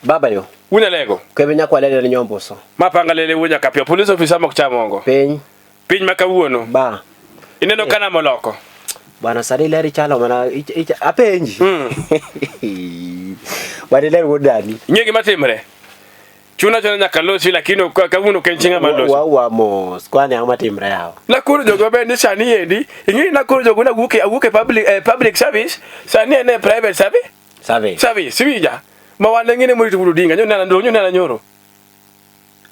Baba yo. Wunyalego. Kebe nyakwalele ni nyomboso. Mapanga lele wunya kapio. Police officer mok chamongo. Piny. Piny ma kawuono. Ba. Ineno kana moloko. Bwana sani ler ichalo mana apenji. Bwana ler wuod dani. Ing'e gima timre? Chuna chuna nyaka losi lakini kawuono ok en chieng' ma losi. Wa wa mos. Kwani ang'o matimre yawa? Nakoro jogo maber ni sani endi. Ing'e ni nakoro jogo nawuok e awuok e public, public service. Sani en e private service. Service. Service, iwinja? Ma wan ng'ine morito wuod Odinga, nyo nena nyo nena nyoro.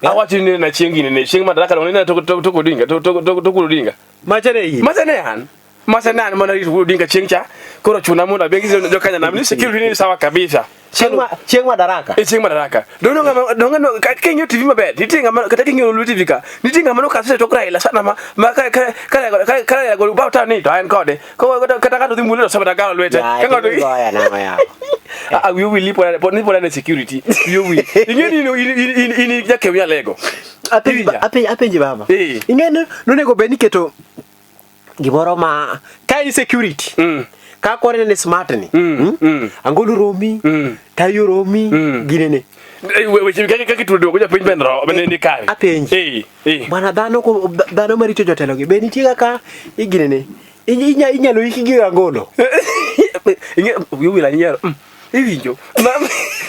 Yeah. Awacho ni nena chieng' gini ne chieng' madaraka donge nena tok tok tok Odinga tok tok tok tok wuod Odinga. Macha ne in. Macha ne an. Macha ne an mana rito wuod Odinga chieng' cha. Koro chuna mondo abi ang'is jokanya nam ni security ni sawa kabisa. Chieng' madaraka. E chieng' madaraka. Donge ng'ama donge no ka king'iyo TV maber, nitie ng'ama kata king'iyo Lulu TV ka, nitie ng'ama nokasre tok Raila sana ma ma ka ka ka ka ka Raila golo bao tani to en kode. Ko kata kata ng'ato dhi mule to sabata galo lwete. Ka ng'ato goya nang'o yawa. Ah, ah, wiyi wil pod ni pod an e security. Wiyi owil. Ing'e ni in in in in jakew nyalego. Apenji Iwinja? apenji apenji baba. Eh. Ing'e ni nonego bed ni keto gimoro ma ka in security. Ka koro inene smart ni. Angolo romi. Tayo romi. Ginene. Eh, weche kaka kaka itudo go japiny bende ro bende ni kare. Apenji. Eh, eh. Bwana dhano ko dhano marito jotelo gi be nitie kaka iginene. Inyalo iki gi angolo. Ing'e wiyi owil anyiero. Iwinjo.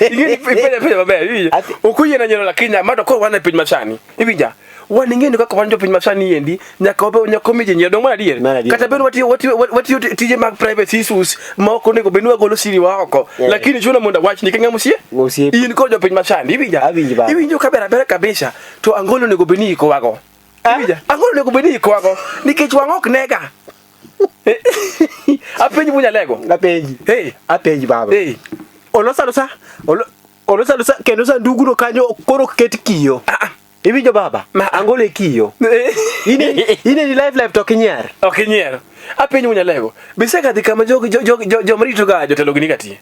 Ing'e ni ipenja penja maber, iwinjo. Ok oyiena nyiero lakini ma to koro wan e piny masani. Iwinja. Wan ing'e ni kaka wan jopiny masani endi nyaka wabe nyaka omi ji nyiero dong' mar adier. Mar adier. Kata bed watiyo watiyo watiyo tije mag private issues ma ok onego bed ni wagolo siri wa oko. Yeah. Lakini chuno mondo awach ni ng'ama osie. Osiep. In kod jopiny masani iwinja. Awinji baba. Iwinjo kaber abera kabisa to angolo onego bed ni ikowago. Iwinja? Angolo onego bed ni ikowago nikech wang' ok nega. Apenji bunyalego. Apenji. Hey. Apenji baba. Hey. Olosa losa. Olosa losa kendo sandugu no kanyo koro ket kiyo. Ah, ah. Iwinjo baba? Angolo e kiyo. Ine ine ni live live to ok inyier. Ok inyiero. Apenjo Munyalego. Biseka dhi kama jogi jo jo jo joma rito ga jotelo gi ni gati.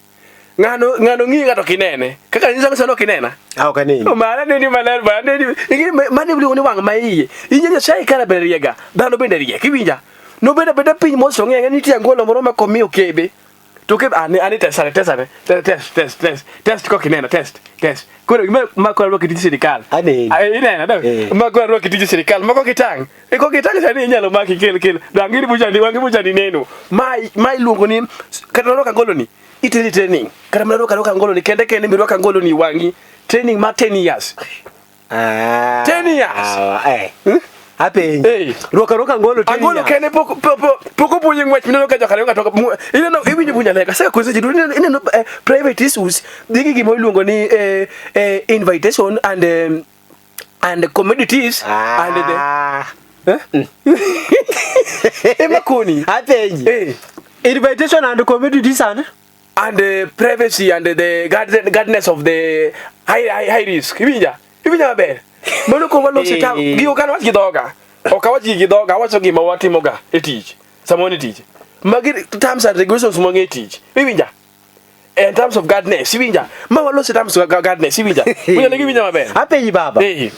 Ng'ano ng'ano ng'iyi ga to ok inene. Kaka nyisa ni ok inena. Ah, ok aneni. Mara neni maler ba neni. Ing'e mane iluongo ni wang' ma iye. Inye Nyasaye kara bende riega. Dhano bende riek. Iwinja? Nobedo abeda piny mos ong'e ang'e nitie angolo moro ma komiyo kebe. To kebe ane ane test ane test ane test test test test test kok ineno test test. Koro gima ma koro rwaki tij sirikal. Aneni. Ah, ineno do. Eh. Ma koro rwaki tij sirikal. Moko kitang'. E kok kitang' sani inyalo maki kel kel. Dangiri buchani wangi buchani neno. Ma ma iluongo ni kata rwako angolo ni iteri training. Kata mana rwako rwako angolo ni kende kende mirwako angolo ni wang'i. Training ma 10 years. Ah. 10 years. Ah, eh. Apenji. Eh. Rwako rwako angolo 10 Angolo years. kende pok pok pok opuonje ng'wech mineno ka jokanyo ng'ato ineno iwinjo puonjo aleka sasa koseji duto ineno ineno private issues dhi gi gima iluongo ni invitation and and commodities and the Ah. eh ema koni Apenji. eh Invitation and commodities and and the privacy and the guardness of the high high, high risk iwinja iwinja maber mano koro walose ta Eh. gi ok an wach gi dhoga ok awach gi dhoga awacho gima watimoga e tich sama wan e tich magi terms and regulations mwang'e e tich iwinja in terms of guardness iwinja ma walose terms of guardness iwinja winja nigi iwinja maber Apenji baba. Eh.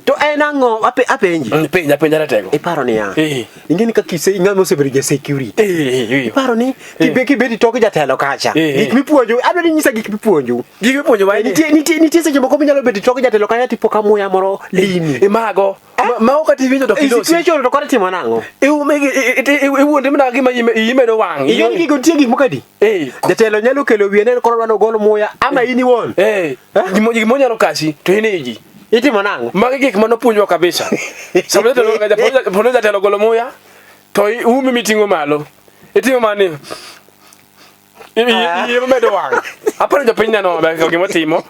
To en ang'o apenji. Penja penja ratego Iparo niya. Eh. Ing'e ni kaka ise ng'ama osebedo ja security. Eh, eh, eh. Iparo ni kibe kibet tok jatelo kacha. Eh, eh. Gik mipuonjo, adwa ni nyisa gik mipuonjo. Gik mipuonjo wa Nitie nitie nitie seche moko minyalo bedo tok jatelo kacha tipo ka muya moro limi. Imago ma ok ati winjo to E kilosi. situation to koro timo nang'o? Iwuondi mana gima imedo wang'. Ing'e ni gigo nitie gik moko adi? Eh. Jatelo nyalo kelo wiye ne koro dwaro gol muya ama in iwuon. Eh. Gima onyalo kasi to in iji. Itimo nang'o? Magi gik mane opuonjwa kabisa. Sama jatelo jatelo golo muya to umi miting'o malo. Itimo mani. Iye medo wang'. Aparo jopiny neno maber gima otimo.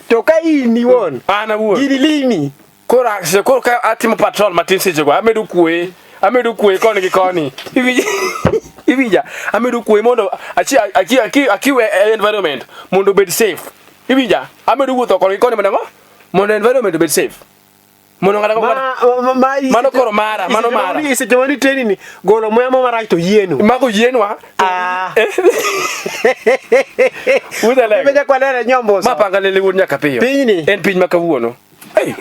To ka in iwuon. An awuon. Gini limi. Koro koro ka atimo patrol matin sechego amedo kwe. Amedo kwe koni gi koni. Iwinja? Iwinja? Amedo kwe mondo achi achi achi akiwe environment mondo obed safe. Iwinja? Amedo wuotho koni gi koni mondo ang'o? Mondo environment obed safe. Mondo ng'ato mano koro mara, mano mara. Seche ma niteni ni golo muya mo marach to yienu. Mago yienwa. Ah. Udhalego. Ibeja kwa lere nyombo. Ma panga lele wuod nyaka piyo. Pinyni. En piny ma kawuono. Hey.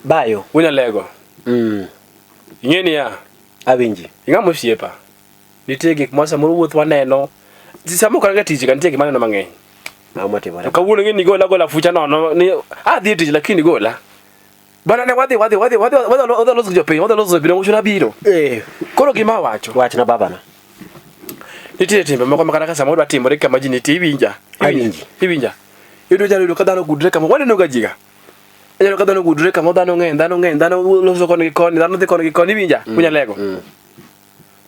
Bayo. Wunyalego. Ing'e niya, Awinji. ing'ama osiepa. Nitie gik ma samoro wuoth waneno. Sama ok an ga tich ga nitie gik maneno mang'eny. Ang'o motimore? To kawuono ing'e ni gola gola fucha nono ni adhi e tich lakini gola. Bana ne wadhi wadhi wadhi wadhi wadhi wadhi loso gi jopiny, wadhi loso gi jopiny, biro. Eh, Koro gima awacho, wachna babana. nitie timbe moko ma kata ka samoro dwa timore kama ji nitie iwinja. Awinji. Iwinja. Iyudo jalo yudo ka dhano gudre kama waneno ga ji ga. Ineno ka dhano gudre kama dhano ng'eny, dhano ng'eny, dhano loso koni gi koni, dhano dhi koni gi koni, iwinja? Unyalego.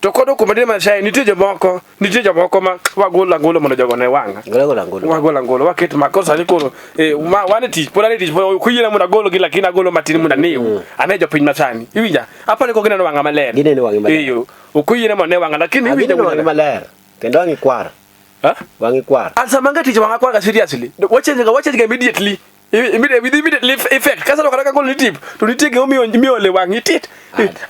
To kodo kuma dine Nyasaye nitie jomoko, nitie jomoko ma wagolo angolo mondo jogo ne wang'a. Gola gola ngolo. Wagolo angolo, waket ma koro sani koro eh, ma wan e tich, pod an e tich, pod ok oyiena mondo agolo gi lakini agolo matin mondo anew. Ane jopiny masani. Iwinja? Apani kok gineno wang'a maler. Gineno wang'i maler. Iyo. Ok oyiena mondo ane wang'a lakini iwinja. Gineno wang'i maler. Kendo wang'i kwar. Ha? Wang'i kwar. An sama anga tich wang'a kwar ga seriously. Wachange ga wachange ga immediately. Immediately with immediate effect. Kasa kata ka golo ni tip to nitie gima omiyo miole wang'i tit.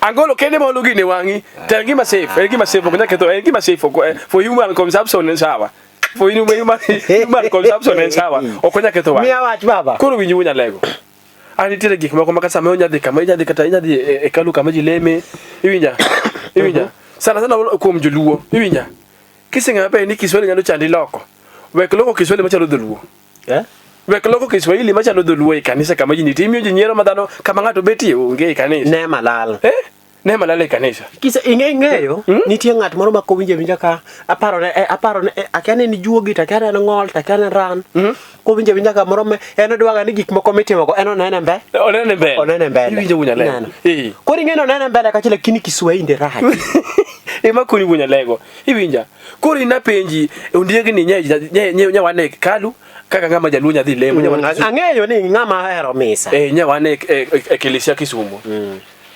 Angolo kende ma olo gini e wang'i. To en gima safe, en gima safe ok nyal ketho, en gima safe ok for human consumption en sawa. For human, human consumption en sawa. Ok onyal ketho wang'i. Miya wach baba. Koro winj wuon Alego. An nitiere gik moko ma ka sama inya dhi kama inya dhi kata inya dhi e hekalu kama ji leme. Iwinja? Iwinja? Sana sana kuom joluo. Iwinja? Kiseng'eyo maber ni Kiswahili nyalo chandi loko. Wek loko Kiswahili machalo dholuo. Eh? Wek loko Kiswahili machalo dholuo e kanisa kama ji nitie. Imiyo ji nyiero ma dhano kama ng'ato betie onge e kanisa. Ne malal. Eh? Ne malal e kanisa. Kise ing'e ing'eyo nitie ng'at moro ma kowinjo awinja ka aparo ne aparo ne akia ni en juogi to akia ni en ng'ol to akia ni en ran. Kowinjo awinja ka moro me en odwaga ni gik moko mitimogo en onene mbe. Onene mbele. Onene mbele. Iwinjo wuon Alego. Ineno. Eh. Koro ing'e ni onene mbele kacha lakini Kiswahili rach. Ema koni wuon Alego. Iwinja. Koro in apenji ondiegi ni nye nye nye nye wane e hekalu kaka ng'ama jaluo nyadhi lemo nye wane Ang'eyo ni ng'ama ohero misa. eh nye wane e, e, e kilisia Kisumo.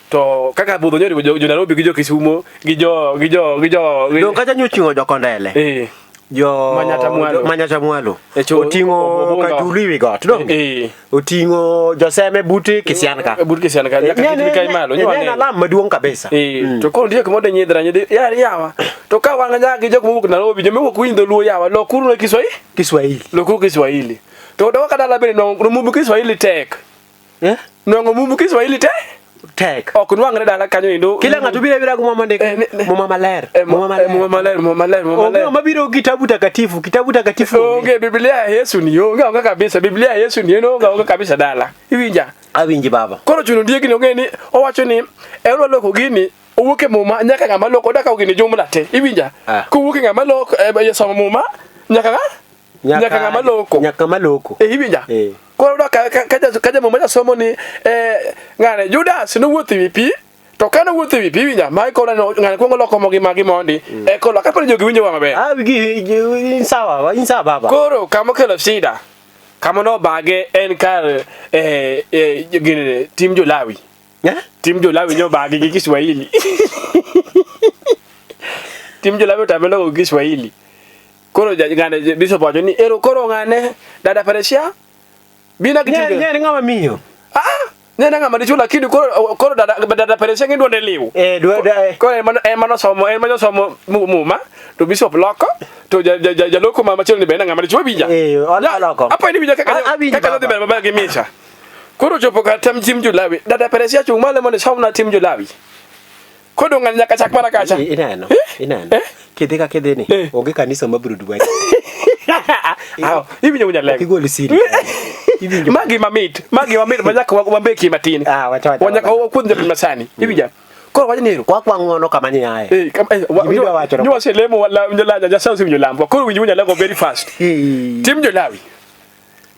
To kaka budho nyori jo, jo Nairobi gi jo Kisumo gi jo gi jo gi jo gi, Dong kacha nyoching'o jokondele. eh Jo Manyata mwalo. Manyata mwalo. E cho- Oting'o Obunga. Kajulu ewi got. Dong. Eh. Oting'o Joseme buti Kisian ka. E, but Kisian ka nyaka Ne- kit kai malo ne nyo en wane. alam maduong' kabisa. Eh, to koro nitie kuma odhi nyidhra nyidhi yar yawa. To ka wan nyaka gi jok mowuok Nairobi, joma wuok winjo dholuo yawa, lokuru ne Kiswahili, Kiswahili. lokuru Kiswahili. To dok ka dala bende nwang'o mumbu Kiswahili tek. Eh? Nwang'o mumbu Kiswahili te Tek. ok nwang're dala kanyo endo. Kila ng'ato biro abira gi muma mondik. Eh, ne- ne- Muma maler. Eh, Muma maler. muma maler, muma maler, muma Onge maler. ng'ama biro gi kitabu takatifu, kitabu takatifu. Onge Biblia ya Yesu ni onge onge kabisa. Biblia ya Yesu ni en onge onge kabisa dala. Iwinja? Awinji baba. Koro chuno ndiegi ni ong'e ni owacho ni en waloko gini owuok e muma nyaka ng'ama loko odak gini jumla te. Iwinja? Ah. Kowuok e ng'ama loko e somo muma nyaka ng'a? Nyaka ng'ama loko. Nyaka ng'ama loko. Eh, iwinja? Eh. Koro yudo ka ka ka ja muma jasomo ni eh, ng'ane Judas nowuotho ewi pi to ka nowuotho ewi pi iwinja ma koro ng'ane kuongo loko mogi magi mondi eka oloko kaponi jogi winjo wa maber. Ah, gi in sawa, in sawa baba. Koro kama okelo shida kama nobage en kar eh, eh, gini tim Jolawi. Eh? Tim Jolawi nyobagi gi Kiswahili. Tim Jolawi otame loko gi Kiswahili. Koro ng'ane bishop wacho ni ero koro ng'ane dada Paresia bina gi Nye nye ni ng'ama miyo. Ah, ne ng'ama dichuo lakini koro koro dada dada Paresia ng'i duonde liw. Eh, dwa eh. Koro en mano somo en mano somo muma to bishop loko to jaloko ma machielo ni bende ng'ama dichuo winja. Eh, oloko. Apa ni winja kaka kaka dhi bedo maber gi misa. Koro chopo ka tam tim Jolawi. Dada Paresia chung' malo mondo isomna tim Jolawi. Koro ng'ani nyaka chak mana kacha. Ineno, ineno. Eh? Kidhi ka kidhi ni, Eh. onge kanisa mabiro dwari. Aw, iwinjo wuon Alego. Ok igol siri. Iwinjo. Magi mamit, magi mamit ma nyaka wambeki matin. Ah, wacha wacha. Wanyaka wakuodh japiny masani. Iwinja. Koro wach ni ero. Kwakwa ng'uono kama ni aye. Eh, kam, eh, wa, Gima idwa wacho no. nyo waselemo la la Nyasaye osewinjo lambwa. Koro winj wuon Alego very fast. Eh. Tim Jolawi.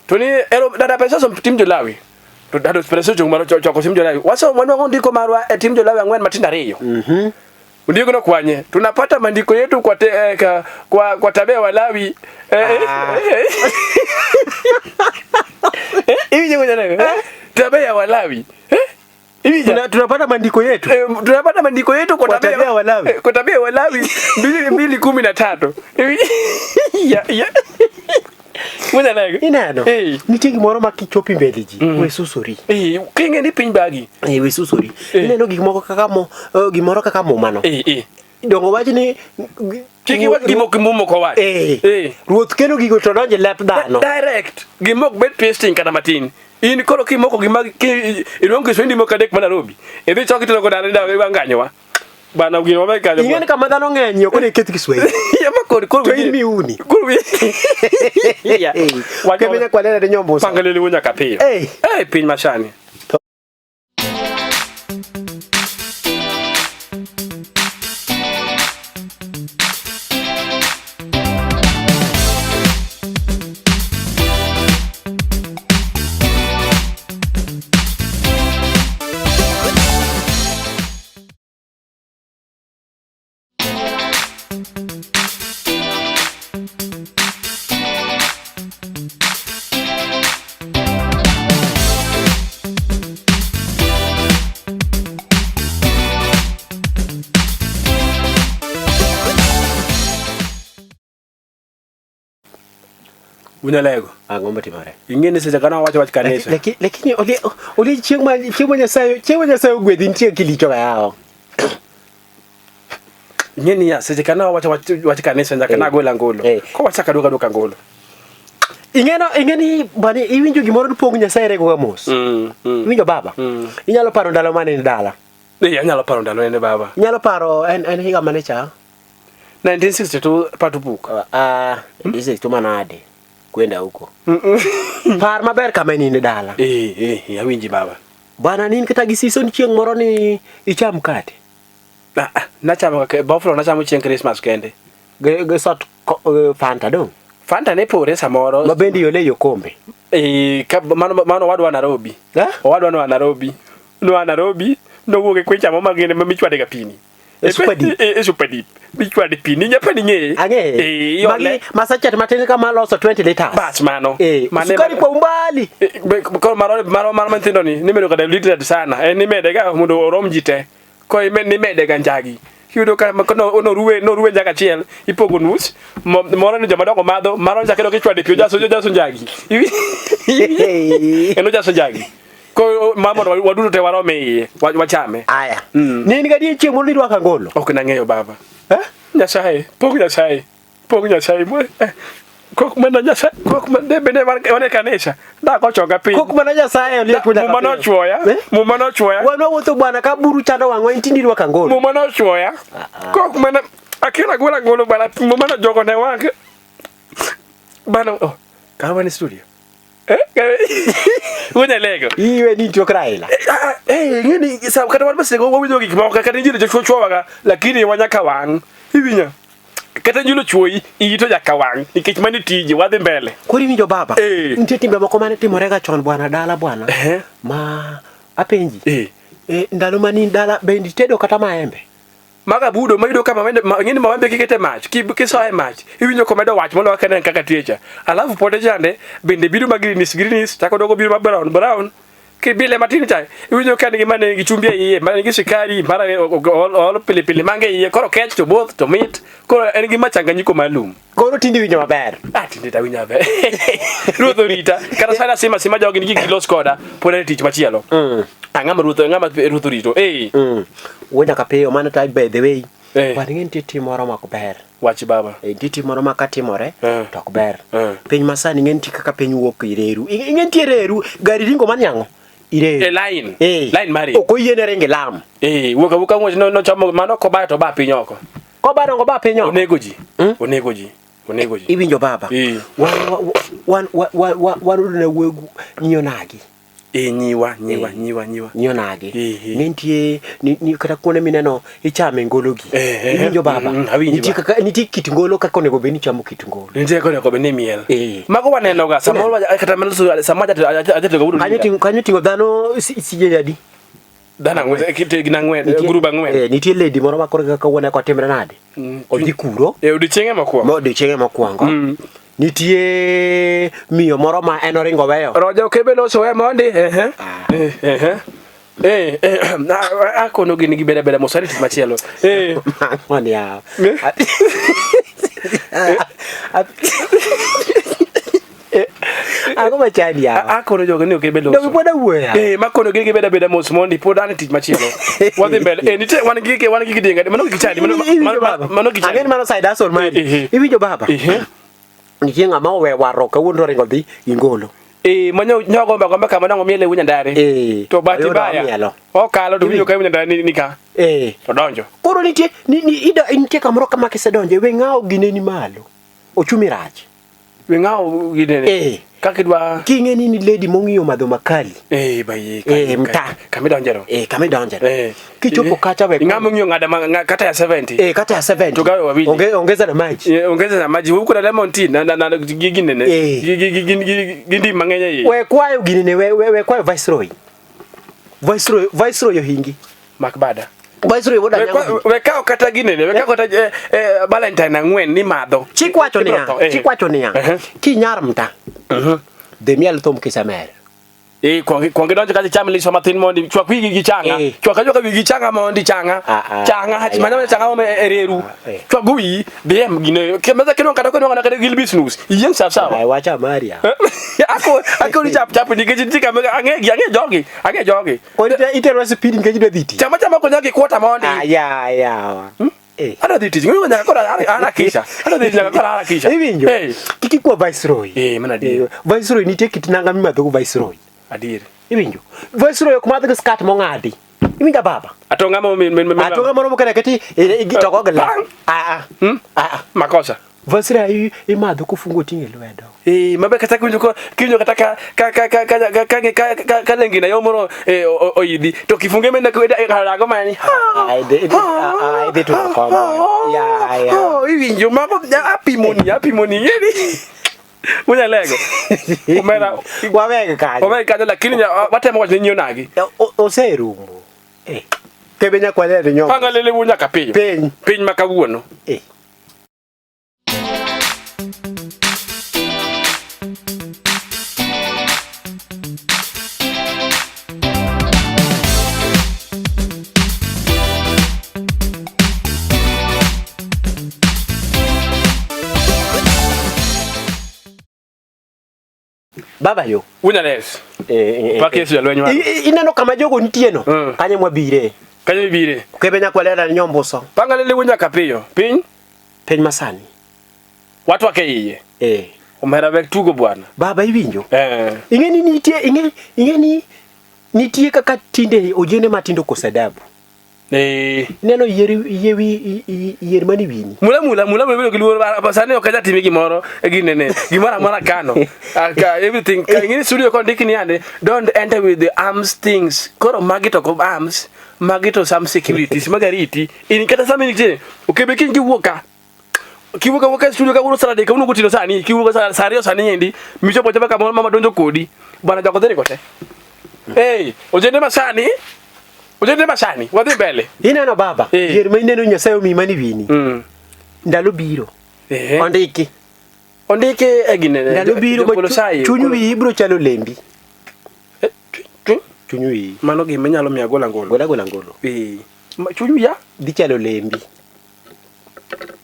To ni ero dada pesa som tim Jolawi. To dada pesa ochung' malo choko tim Jolawi. Wasomo wanwang'o ndiko marwa e tim Jolawi ang'wen matindo ariyo. Ondiek nokwanye. Tunapata maandiko yetu kwa, te, eh, ka, kwa, kwa tabia Walawi. Eh, Ah. eh, eh, iwinjo gocha nego? Eh? Tabia ya Walawi. Eh? Iwinjo? Tunapata maandiko yetu. Eh, tunapata maandiko yetu kwa Kwa tabia tabia ya Walawi. Kwa tabia ya Walawi 2:13. Ya ya. Ngoja nego. Ineno. Eh. Nitie gimoro ma kichopi mbele ji, we susuri. Eh, king'e ni piny bagi. Eh, we susuri. Eh. Ineno gik moko kaka mo, gimoro kaka muma no. Eh, eh. Dongo wach ni Kik iwach gima ok muma ok owach. Eh. Eh. Ruoth kelo gigo to donjo e lep dhano. Direct. Gima ok bed pasting kata matin. In koro kimoko gima ki iluongo Kiswahili moko adek ma Nairobi. Idhi chok itero go dala ni dawa iwanganyowa. Bana gino maber kanyo. Ing'e ni kama dhano ng'eny ok onego iketh Kiswahili. Ya ma kod koro To in miuni. Koro wi. Ya. Eh. Wach Kebe nyakwalera de nyombuso. Pangaleli wuo nyaka piyo. Eh. Eh, piny masani. Unyalego. Ang'o matimore? Ing'e ni seche kana wacho wach kanisa. Lakini ole chieng' ma Nyasaye ogwedhi nitie kilicho ga yawo. Ing'e ni ya seche kana wacho wach kanisa nyaka Eh. nagol angolo. Eh. Ko wachaka duoka duoka angolo. Ing'e ni bani iwinjo gimoro ni pong Nyasaye rego ga mos. Iwinjo baba? Inyalo paro ndalo mane in dala. Eh, anyalo paro ndalo nene baba. Inyalo paro en higa mane cha? 1962 Patupuk. Ah, mm? Manade kwenda huko. Par maber kama in dala. Eh, eh, awinji baba. Bwana nin kata gi season chieng' moro ni icham mkate. Ah, ah, nachamo boflo nachamo chieng' Christmas kende. Gi sot Fanta dong. Fanta ne pore samoro. Ma bende iole ei okombe. Eh, ka mano owadwa Nairobi. Eh? Owadwa noa Nairobi. Noa Nairobi, nowuok e kwecha mo magine ma michwade ga pini. E super deep. E super deep. Michwade pini, nyapa ni ng'eye. Ang'eye. Eh, iole. Magi masachet matin kama loso 20 liters. Bas mano. Eh, Mane- sukari kwa umbali. Eh, koro maro nyithindo ni nimedo ga diluted sana. En nimede ga mondo orom ji te. Koro nimede ga njagi. Iyudo ka noruwe njagi achiel, ipogo nus, moro ni joma dongo madho, maro njagi dok ichwade pi, ojaso ojaso njagi. En ojaso njagi. Koro ma mondo waduto te warom e iye, wachame. Aya. Ne in gadier chieng' moro nirwako angolo? Ok nang'eyo baba. Eh? Nyasaye, pok Nyasaye. Pok Nyasaye. Kok mana Nyasaye, kok mana bende wan e kanisa. Dak ochonga piny. Kok mana Nyasaye oliech nyaka Muma piny. nochuoya. Eh? Muma nochuoya. Wan wawuotho bwana ka buru chando wang'wa in tinde irwako angolo. Muma nochuoya. Kok mana akira gola angolo bana muma nojogo ne wang'. Bana oh, kara wan e studio. Eh? Wuod Alego. Iwe ni nitie Raila. Eh, ing'e ni sa kata wan masego wawinjo gik moko kata injili jochuo chuowaga lakini wanyaka wang'. Iwinjo? Kata injili ochuoyi, iyi to nyaka wang' nikech mano e tiji, wadhi mbele. Koro iwinjo baba. Eh. Nitie timbe moko mane timore ga chon bwana dala bwana. Eh. Ma apenji. Eh. Eh, ndalo mane in dala bende itedo kata maembe? Maga budo mayudo ka mawembe ng'eni mawembe kikete mach, kisoye mach, iwinjo komedo wach moloyo kaka ne en kaka tie cha. Alafu pote chande bende biro ma greenish greenish, chako dogo biro ma brown brown. Kibile matin cha, iwinjo ka nigi mane nigi chumbi e iye, mane nigi sukari, mara ool pilipili mange e iye, koro kech to both to mit. Koro en gi machanganyiko maalum. Koro tinde iwinjo maber. Ah, tinde tawinjo maber. Ruoth orita. Kata sani asima sima jogi nigi gilos koda, pod en e tich machielo. Ang'ama ruoth ang'ama ruoth orito. Eh. Wuod nyaka piyo mano ta by the way. Eh. Bwana ing'e nitie tim moro ma ok ber. Wach baba. Eh, nitie tim moro ma katimore Eh. to ok ber. Eh. Piny masani ing'e nitie kaka piny wuok ireru. Ing'e nitie reru, gari ringo mani ang'o? Ireru. E line. Eh. Line mari. Ok oyiene ringo ilam. Eh, wuok awuoka ng'wech nochomo mano kobayo to ba piny oko. Koba dongo ba piny oko. Onego ji. Onego ji. Onego ji. Iwinjo baba. Eh. Wan wan wan wan wan ne wegu nyiewo nagi. Eh, nyiwa, nyiwa, Eh. nyiwa, nyiwa. Nyiewo nagi. Eh, eh. Ne nitie ni kata kuonde mineno ichame ngolo gi. Eh, eh, Iwinjo baba. Awinji Nitie ba. kaka nitie kit ngolo kaka onego bed ni ichamo kit ngolo. Nitie kaka onego bed ni imiel. Eh. Mago waneno ga samoro kata mana samoro ajatedo ga wuod Kanyo Olinga. ting'o kanyo ting'o dhano sije adi? Dhano ang'wen, gin ang'wen, Nitie- grub ang'wen. Nitie lady moro ma koro kaka wuone kotimre nade? Odhi kuro. E odiechienge mokwongo. Ma odiechienge mokwongo. Nitie miyo moro ma en oringo weyo. Roja okebe loso we mondi. Ehe. Ah. Ehe. Akono gini gibeda beda mos arit machielo. Mang'o ni yawa. Eh? Ang'o machandi yawa? Akono jogo ni okebe loso. Donge pod awuoyo yawa? Makono gini gibeda beda mos mondi pod an e tich machielo. Wadhi mbele. Nitie wan gi kidienga. Mano gichandi. Mano Iwinjo mano baba? mano gichandi. Ang'e ni mano side hustle mari. Iwinjo baba? Nitie ng'ama owe warruok kawuono to oringo dhi Ingolo. Manyo nyogo gomba kama nongo miele wunya ndare. To bahati Oyudo mbaya. omielo. Okalo to winjo ka wunya ndare ni ka. To donjo. Koro nitie ni ida nitie kamoro kama kisedonje we ng'awo gineni malo. Ochumi rach. We ng'awo ginene. Kaka idwa King'e ni ni lady mong'iyo madho makali. Bayi. Mta. Kama idonje no. Kama idonje. Kichopo kacha we. Ng'ama ong'iyo ng'ada kata ya 70. Kata ya 70. To gawe wawili. Ongeza na maji. Ongeza na maji. Huko na lemon tea na gi ginene. Gi ndim mang'eny e iye. We kwayo ginene we kwayo Viceroy. Viceroy ohingi. Mak bada. Viceroy wuod Anyango. We kawo kata ginene, we kawo kata Valentine ang'wen ni madho. Chik wacho niya, Ibiro tho, chik wacho niya, kinyar mta, dhi miel thum kisemer. Kuong idonjo kacha icham liswa matin mondi, chwak wigi gi changa. Chwak achwaka wigi gi changa mondi, changa. Changa, hach, mana changa mome e reru. Chwak go wiyi, dhi em gine. Kemeza kinwang'o kata kinwang'o kata gilbis nus. Yieng' sawa sawa. Ai, wacha Maria. Ako ni chap chap nikech nitie kama ang'e gi, ang'e jogi, ang'e jogi. Koro itero speed nikech idwa dhi tich. Chama chama konya gi kwota mondi. Ah, ya, ya. Adwa dhi tich, ng'eyo nyaka koro harakisha. Adwa dhi tich nyaka koro harakisha. Iwinjo? Kik ikwa Viceroy. Mano adier. Viceroy nitie kit nanga mimadho go Viceroy. Adier. Iwinjo? Viceroy ok madh gi skat mong'adi. Iwinjo baba? Atonga mo min Atonga moro mokene kati gitoko gi la. Bang! Ah, ah. Ah, ah. Makosa. Viceroy imadho kofungo oting'e lwedo. Mabe kata kiwinjo ko kiwinjo kata ka ka ka ka ka ka ka ka ka ka lengi na yo moro oidhi to kifunge mena ko rago mani. Ah, idhi to kombo. Ya, ya. Oh, iwinjo mago apimoni, apimoni ng'eni. Unyalego. Omera Waweg kanyo. Waweg kanyo lakini watemo wacho ni nyiewo nagi. Oserumo. Kebe nyakwale ni nyombo. Panga lele wuo nyaka piny. Piny. Piny ma kawuono. Baba yo. Unyales. Pak Yesu jalweny waro. Ineno kama jogo nitie no? Kanyo mwabire. Kanyo mibire. Kebe nyakwale ni nyombuso. Panga lele wuo nyaka piyo. Piny? Piny masani. Watwak e iye. Omera wek tugo bwana. Baba iwinjo? Ing'e ni nitie, ing'e ni nitie kaka tinde ojende matindo koso adabu. Ineno yier mane wini. Mula mula mula bedo gi luoro sani ok anyal timi gimoro e ginene. Gimoro amora kano. Ka everything ka ing'e ni studio kondik ni ande don't enter with the arms things. Koro magi to ko arms, magi to some securities, magi ariti. In kata sama nitie, okebe kiny kiwuok ka. Kiwuok awuoka e studio kawuono saa adek, kawuono gotieno sani, kiwuok saa ariyo sani endi, michopo achopa kamoro mama donjo kodi. Bwana jogo dhi ringo te. Ojende masani, ojende masani, wadhi mbele. Ineno baba, yier ma ineno Nyasaye omiyi mani wini. Ndalo biro. Ondiki. Ondiki e ginene. Ndalo biro ma chuny wiyi biro chalo lembi. Chuny wiyi. Mano gima inyalo miyo agol angolo. Gol agola angolo. Chuny wiya? Dhi chalo lembi.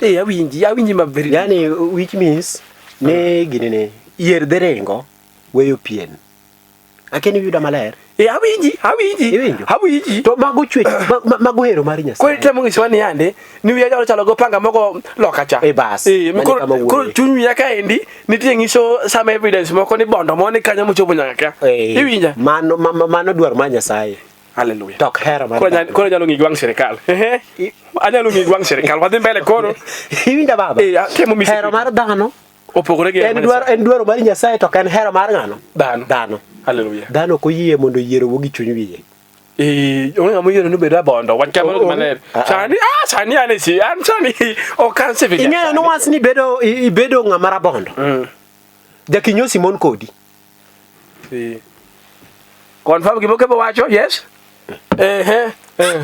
Awinji, awinji maber. Yani, which means ne ginene yier dhi ringo weyo pien. Akeni yuda maler. Awinji, awinji. Iwinjo? Awinji. To mago chwech, mago hero mar Nyasaye. Koro itemo nyisowa ni yande, ni wiya nyalo chalo go panga mogo loka cha. Bas. Mano kama wuoye. Koro chuny wiya kaendi, nitie nyiso some evidence moko ni bondo moni kanyo mochopo nyaka ka. Iwinja? Mano, mano dwaro mar Nyasaye. Hallelujah. To ok hero mar Koro dhano. anyalo ng'i gi wang' sirikal. Anyalo ng'i gi wang' sirikal. Wadhi mbele koro. Iwinja baba? Atemo misi Hero mar dhano. Opogore gi hero En mar Nyasaye. dwaro mar Nyasaye to ok en hero mar ng'ano? Dhano. Dhano. Hallelujah. Dhano ok oyie mondo yier owuog gi chuny wiye. Onge ng'ama oyiero ni obed rabondo. Wach kamano gima ler. Sani, sani an e si, an sani ok an civilian. Ing'eyo ni once ni ibedo ng'ama rabondo. Jakinyosi mon kodi. Confirm gima Okebo wacho, yes? Ehe. Eh.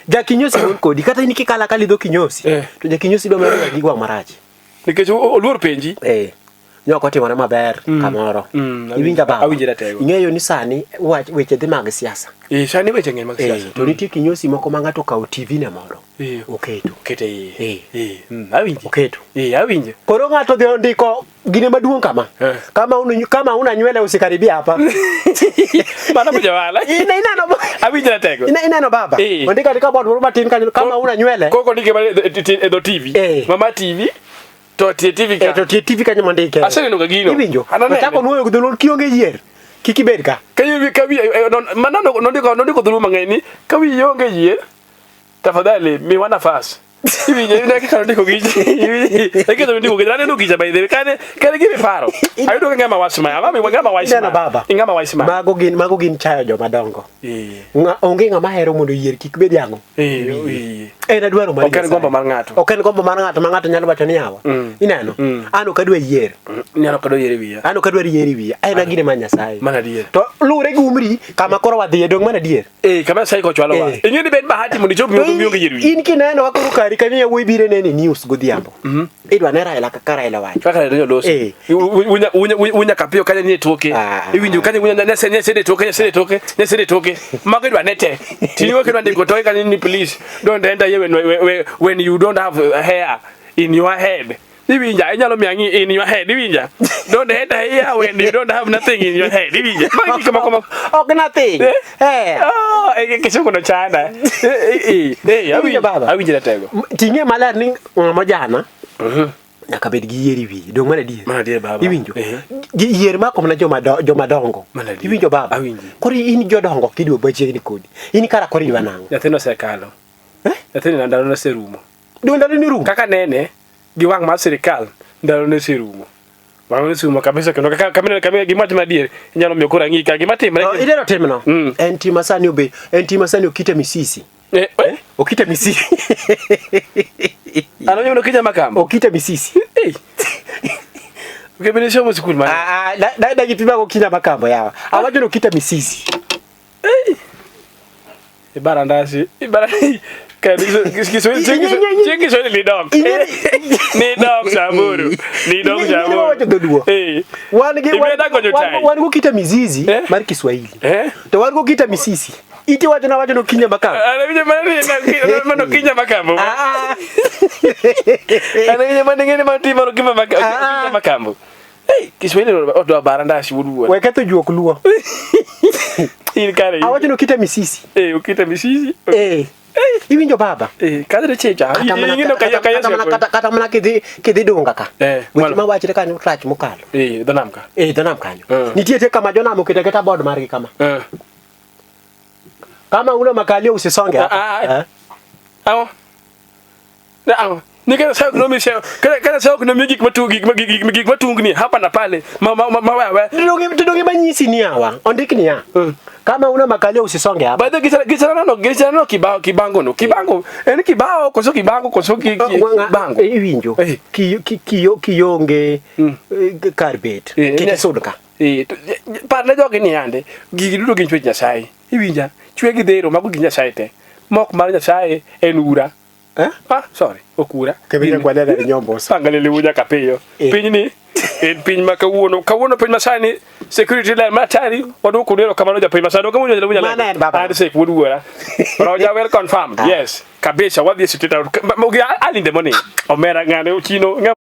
Jakinyosi mon kodi kata in kikala kalidho kinyosi Eh. to jakinyosi dwa mana gi gwang' marach. Nikech oluor penji. Eh. Nyok otimore maber kamoro. Iwinja baba. Awinji ratego. Ing'eyo ni sani wach weche dhi mag siasa. Eh, sani weche ng'eny mag Eh, siasa. to nitie kinyosi moko ma ng'ato okawo TV ne moro. Eh. Oketo. Okete iye. Eh. Eh. Awinji. Oketo. Eh, awinjo. Koro ng'ato dhi ondiko gine maduong' kama. Eh. Kama una kama una nywele usikaribia hapa. Mano mjawala. Ina ineno Awinjo ratego. ina ineno baba. Eh. Ondiko andika board moro matin kanyo kama una nywele. Koko ndike mana e dho TV. Eh. Mama TV. To tie TV ka. Eh, to tie TV kanyo mondike. Aseneno ga gino. Iwinjo? Ananene. Ochako nuoyo gi dholuo kionge yier. Kik ibed ka. Ka wi mana nondiko dholuo mang'eny ni ka wi onge yier tafadhali miwa nafas. Iwinjo ine kaka nondiko gicha. Iwinjo kaka nondiko gicha. Aneno gicha by the way. Kane gimi paro. Ayudo ka ng'ama wach ma. Ama ng'ama wach ma. Ineno baba. Ng'ama wach ma. Mago gin chayo joma dongo. Eh. Onge ng'ama hero mondo yier kik bed yang'o. Eh. En adwaro mar Ok en Nyasaye. gombo mar ng'ato. Ok en gombo mar ng'ato ma ng'ato nyalo wacho ni yawa. Ineno? An ok adwa yier. Nyalo kado yier e wiya. An ok adwar yier e wiya. En agine mar Nyasaye. Mana adier. To luwre gi umri kama koro wadhiye dong' mana adier. Eh, kama Nyasaye kochwalowa. Eh. Ing'e ni bed bahati mondo ichop To mionge yier wiyi. in kineno wa koro kari kanyo yawuoyi biro nene news godhiambo. Idwa ne Raila kaka Raila wacho. Kaka ne joloso. Eh. Unya kapiyo kanyo nie toke. Ah. Iwinjo kanyo unya nyase nyase de toke nyase de toke nyase de toke. Mago idwa ne te. Tingo kidwa ndiko toke kanyo ni please don't enter here when you don't have hair in your head. Iwinja inyalo miya ng'i in your head iwinja. Don't enter here when you don't have nothing in your head iwinja. Magi gik moko moko. Ok nothing. Eh? Eh. Oh, eh kisungu no chanda. Eh eh eh Iwinjo baba? Awinjo ratego. Ting'e maler ni ng'ama jana nyaka bed gi yier e wiye. Dong' mana adier. Mana adier, baba. Iwinjo? Eh. Gi yier mako mana joma dongo. Mana adier. Iwinjo baba? Awinji. Koro in jodongo kidwa machiegni kodi. In kara koro idwa nang'o? Nyathino osekalo. Eh? Nyathino ndalo noserumo. Dong' ndalo ni rumo. Kaka nene gi wang' mar sirikal ndalo noserumo. Wang' noserumo kabisa kendo kaka kamine kamine gima timo adier inyalo miyo koro ang'i ka gima timre. To idero timno. En tim masani obe en tim masani okite misisi. Eh, eh, Okite misisi. ano nyono kija makambo. Okite misisi. Eh. Ukebene somo sikul man. Ah ah da da gipima go kinya makambo yawa. Awacho ni okite misisi. Ibara ndasi. Ibara Kiswahili Kiswahili ni dog. Ni dog Samburu. Ni dog Inye- inye Samburu. wacho dholuo. Eh. Wan gi Imeda gonyo chai. wan go kita mizizi Eh? mar Kiswahili. Eh? To wan go kita misisi. Iti wacho na wacho no kinya makambo. Ana mano mano kinya makambo. Ah. Ana yeye mane ngene mati mano kima makambo. Ah. Kinya makambo. Hey, Kiswahili odwa bara ndasi wudu. We ketho juok luo. In kare. Awacho no kita misisi. Eh, ukita misisi. Eh. Iwinjo baba? Eh, kadre checha. Kata mana Ingino kaya kaya kata mana kata mana kidhi dunga ka. Eh, Weche malo. mawachre kanyo rach mokalo. Eh, dho nam ka. Eh, dho nam kanyo. Eh. Nitie tie kama jonam oketo aketa board margi kama. Eh. Kama una makalio usisonge hapa. Ah, ah, Eh? Awo. Na awo. Ni kana sawa kunomi sawa. Kana sawa kunomi gik matu gik gik gik matungni hapa na pale. Ma ma ma wa wa. To donge manyisi ni awa. Ondik niya. Kama una makalio usisonge hapa. By the gisana no gisana no kibao kibango no. Kibango. En kibao koso kibango koso ki kibango. Iwinjo. Eh. Kionge kar bet. Eh, Kik ne- isud ka. Eh, par ne jogi ni yande gigi duto gin chwech Nyasaye. Iwinja? Chwe gi dhero mago gin Nyasaye te. Mok mar Nyasaye en ura. Eh? Ah, sorry, ok ura. Kebende kwalera ni nyombosa. Pangalele wuja kapiyo. Eh. Pinyni en piny ma kawuono. Kawuono piny masani security ler matari waduoko nero kamano japiny masani. Ok awinjo wuja Mano en baba. Handshake wuod wuora. Roja well confirmed. Yes. Kabisa wadhi e state house. Early in the morning. Omera ng'ane ochino.